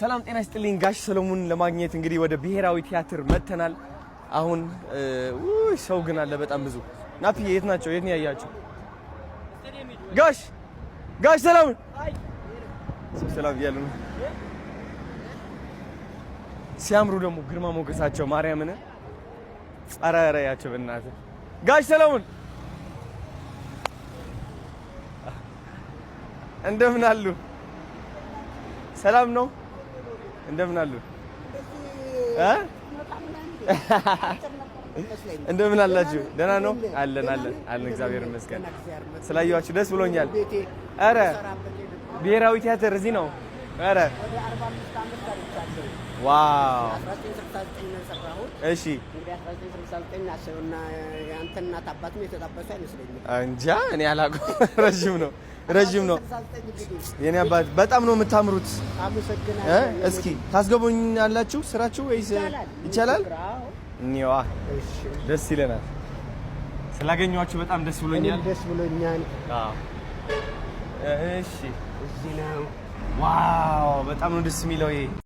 ሰላም ጤና ይስጥልኝ። ጋሽ ሰለሞን ለማግኘት እንግዲህ ወደ ብሔራዊ ቲያትር መጥተናል። አሁን ውይ ሰው ግን አለ በጣም ብዙ። ናፒዬ የት ናቸው? የት ነው ያያቸው? ጋሽ ሰለሞን ሰላም እያሉ ነው። ሲያምሩ ደግሞ ግርማ ሞገሳቸው ማርያምን ጸረ ያቸው በእናትህ። ጋሽ ሰለሞን እንደምን አሉ? ሰላም ነው? እንደምን አሉ? እንደምን አላችሁ? ደህና ነው? አለን አለን አለን፣ እግዚአብሔር ይመስገን። ስላየኋችሁ ደስ ብሎኛል። ኧረ ብሔራዊ ቲያትር እዚህ ነው። ኧረ wow! እሺ፣ እንጃ እኔ አላውቅም። ረዥም ነው ረዥም ነው። የኔ አባት በጣም ነው የምታምሩት። እስኪ ታስገቡኛላችሁ ስራችሁ ወይስ ይቻላል? እኔዋ ደስ ይለናል። ስላገኘኋችሁ በጣም ደስ ብሎኛል። ደስ ብሎኛል። እሺ፣ እዚህ ነው። Wow! በጣም ነው ደስ የሚለው ይሄ።